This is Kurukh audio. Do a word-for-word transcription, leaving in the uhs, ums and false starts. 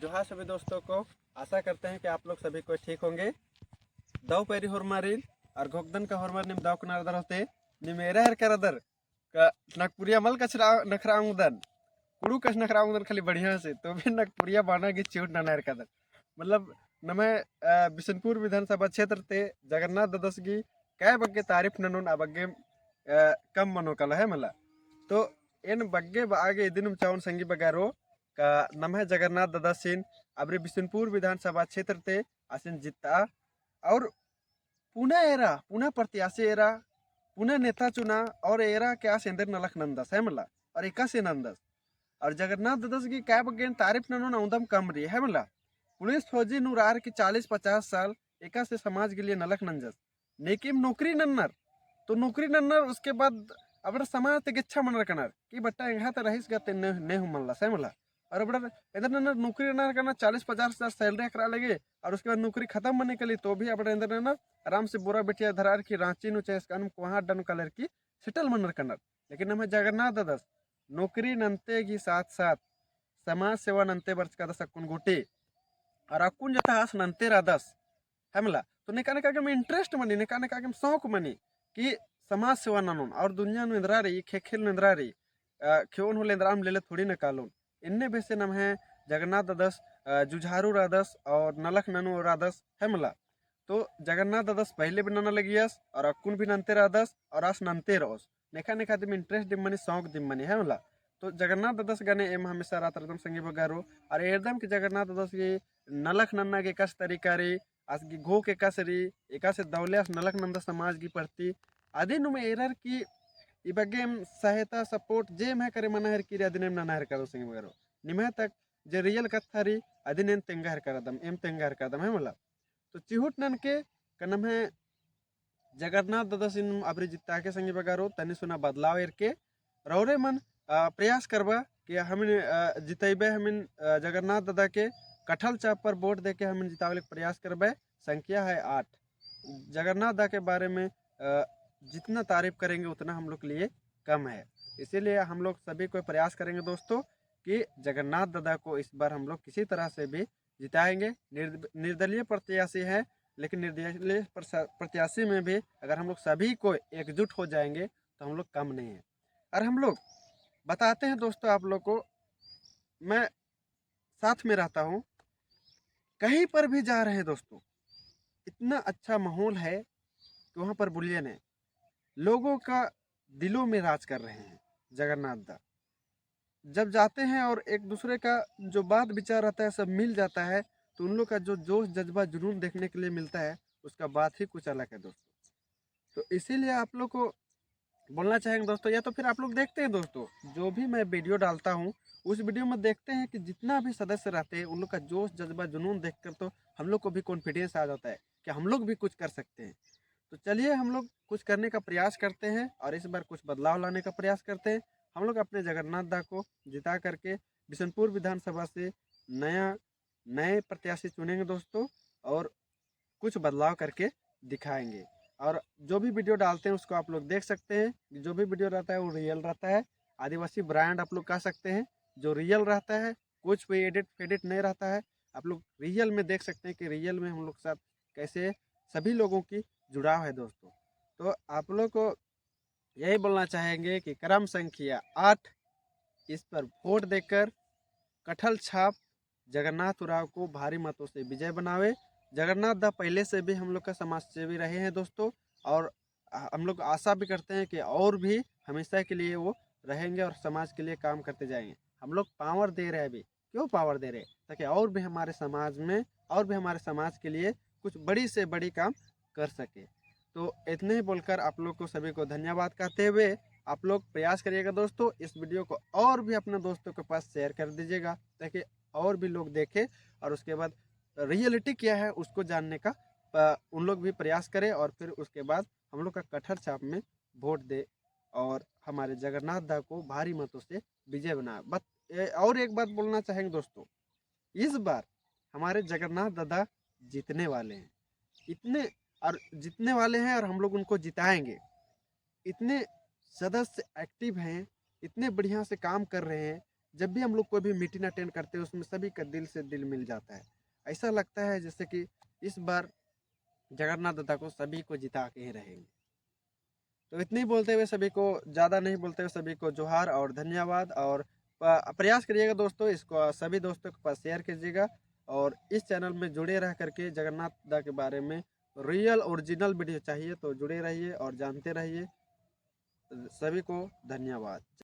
जोहार सभी दोस्तों को, आशा करते हैं कि आप लोग सभी कोई ठीक होंगे। दव पैरी होरमारिन और घोकदन का होरमारिन निम दव कुनारदर होते, निम एरा हेरकारदर का नखपुरिया मल कछरा नखरा ओंगदन, कुँड़ुख़ कछनखरा ओंगदन खाली बढ़िया से, तो भी नखपुरिया बाना गे चिहुट नना हेरकारदन। मतलब नम्है, अ, बिसुनपुर विधानसभा क्षेत्र ते जगन्नाथ ददस गी कै बग्गे तारीफ ननोन आ बग्गे, अ, कम मनो काला है मला। तो एन बग्गे बआ गे इदिनुम चाओन संगी बगारो का नम्है जगन्नाथ ददसिन अबरी बिसुनपुर विधानसभा क्षेत्र ते आसिन जित्ता और पुना एरा, पुना प्रत्याशी एरा, पुना नेता चुना और एरा के आस एन्देर नलख नन्दस है मला, और एकासे नन्दस। और जगन्नाथ ददस गी कै बग्गेन तारीफ ननोन औंदम कम रई है मला। पुलिस फौजी नू रअर की चालीस पचास साल एकासे समाज के लिए नलख नंजस। नेकिम नौकरी नन्नर, तो नौकरी नन्नर उसके बाद अबड़ा समाज ते गेच्छा मनर कनर कि बट्टा एंग्है ते रहिस गा ते ने, ने हूँ मनलस है मला। और अबड़ा एन्देर नन्नर नौकरी नन्नर कनर चालीस पचास हजार salary एकरा लगे, और उसके बाद नौकरी खतम मनी काली तो भी अबड़ा एन्देर नन्नर आराम से बोरा बेटिया धरअर की राँची नू चाहे इसका नू कोहाँ अड्डा नू कालर की settle मनर कनर। लेकिन नम्है जगन्नाथ ददस नौकरी नन्ते गी साथ साथ समाज सेवा नन्ते बरचकादस अक्कुन गूटी। और अक्कुन जता आस नन्ते रअदस है मला। तो नेका नेका गेम interest मनी, नेका नेका गेम शौक मनी कि समाज सेवा ननोन और दुनिया नू एन्दरा रई, ख़ेख़ेल नू एन्दरा रई, अ, ख़ेओन होले एन्दराम लेले थोड़ी ना कालोन। एन्ने बेसे नम्है जगन्नाथ ददस, अ, जुझारू रअदस और नलख ननू रअदस है मला। तो जगन्नाथ ददस पहले भी नना लगियस और अक्कुन भी नन्ते रअदस और आस नन्ते रओस। नेखा नेखा दिम interest दिम मनी, शौक दिम मनी है मला। तो जगन्नाथ ददस गने एम हमेशा रअत रअदम संगी बगारो। और एरदम कि जगन्नाथ ददस गी नलख नन्ना गे एकासे तरीका रई, आस गी घोख एकासे रई, एकासे दव ले आस नलख नन्दस समाज गी प्रति। अदिनुम एरर की ई बग्गे एम सहायता support जे एम्है करे मना हेरकी रई अदिन एम नना हेरकादो संगी बगारो। निम्है तक जे real कत्था रई अदिन एम तेंगा हेरकारदम, एम तेंगा हेरकारदम है मला। तो चिहुट ननके का नम्है जगन्नाथ ददसिन अबरी जित्ता के संगी बगारो तनी सुना बदलाव एरके रौरे मन, अ, प्रयास करबा कि हमिन, अ, जितैबे हमिन, अ, जगन्नाथ ददा के कटहल छाप पर वोट देके हमिन जितावे के प्रयास करबे। संख्या है आठ। जगन्नाथ दा के बारे में, अ, जितना तारीफ करेंगे उतना हम लोग के लिए कम है। इसीलिए हम लोग सभी कोई प्रयास करेंगे दोस्तों कि जगन्नाथ ददा को इस बार हम लोग किसी तरह से भी जिताएंगे। निर्द-, निर्दलीय प्रत्याशी है, लेकिन निर्दलीय प्रसा-, प्रत्याशी में भी अगर हम लोग सभी को एकजुट हो जाएंगे तो हम लोग कम नहीं है। और हम लोग बताते हैं दोस्तों आप लोग को, मैं साथ में रहता हूँ, कहीं पर भी जा रहे हैं दोस्तों, इतना अच्छा माहौल है कि वहाँ पर बोलिए नहीं, लोगों का दिलों में राज कर रहे हैं जगन्नाथ दा। जब जाते हैं और एक दूसरे का जो बात विचार रहता है सब मिल जाता है, तो उन लोग का जो जोश, जज्बा, जुनून देखने के लिए मिलता है, उसका बात ही कुछ अलग है दोस्तों। तो इसीलिए आप लोग को बोलना चाहेंगे दोस्तों, या तो फिर आप लोग देखते हैं दोस्तों, जो भी मैं video डालता हूँ उस video में देखते हैं कि जितना भी सदस्य रहते हैं उन लोग का जोश, जज्बा, जुनून देखकर तो हम लोग को भी confidence आ जाता है कि हम लोग भी कुछ कर सकते हैं। तो चलिए हम लोग कुछ करने का प्रयास करते हैं और इस बार कुछ बदलाव लाने का प्रयास करते हैं। हम लोग अपने जगन्नाथ दा को जिता करके बिशनपुर विधानसभा से नया, नए प्रत्याशी चुनेंगे दोस्तों, और कुछ बदलाव करके दिखाएंगे। और जो भी video डालते हैं उसको आप लोग देख सकते हैं, जो भी video रहता है वो real रहता है, आदिवासी brand आप लोग कह सकते हैं, जो real रहता है, कुछ भी edit फेडिट नहीं रहता है। आप लोग real में देख सकते हैं कि real में हम लोग साथ कैसे सभी लोगों की जुड़ाव है दोस्तों। तो आप लोग को यही बोलना चाहेंगे कि क्रम संख्या आठ, इस पर वोट देकर कटहल छाप जगन्नाथ उराँव को भारी मतों से विजय बनावे। जगन्नाथ दा पहले से भी हम लोग का समाज सेवी रहे हैं दोस्तों, और हम लोग आशा भी करते हैं कि और भी हमेशा के लिए वो रहेंगे और समाज के लिए काम करते जाएंगे। हम लोग power दे रहे हैं अभी, क्यों power दे रहे हैं? ताकि और भी हमारे समाज में, और भी हमारे समाज के लिए कुछ बड़ी से बड़ी काम कर सके। तो इतने ही बोलकर आप लोग को सभी को धन्यवाद कहते हुए आप लोग प्रयास करिएगा दोस्तों, इस video को और भी अपने दोस्तों के पास share कर दीजिएगा, ताकि और भी लोग देखें और उसके बाद reality क्या है उसको जानने का, अ, उन लोग भी प्रयास करें और फिर उसके बाद हम लोग का कटहल छाप में वोट दे और हमारे जगन्नाथ दा को भारी मतों से विजय बनाए। बत-, ए, और एक बात बोलना चाहेंगे दोस्तों, इस बार हमारे जगन्नाथ दादा जीतने वाले हैं। इतने, और जीतने वाले हैं और हम लोग उनको जिताएंगे। इतने सदस्य active हैं, इतने बढ़िया से काम कर रहे हैं, जब भी हम लोग कोई भी मीटिंग अटेंड करते हैं, उसमें सभी का दिल से दिल मिल जाता है। ऐसा लगता है जैसे कि इस बार जगन्नाथ दादा को सभी को जिता के ही रहेंगे। तो इतनी बोलते हुए सभी को, ज़्यादा नहीं बोलते हुए सभी को जोहार और धन्यवाद। और प-, प्रयास करिएगा दोस्तों, इसको सभी दोस्तों के पास शेयर कीजिएगा और इस चैनल में जुड़े रह करके जगन्नाथ दा के बारे में रियल ओरिजिनल वीडियो चाहिए तो जुड़े रहिए और जानते रहिए। सभी को धन्यवाद।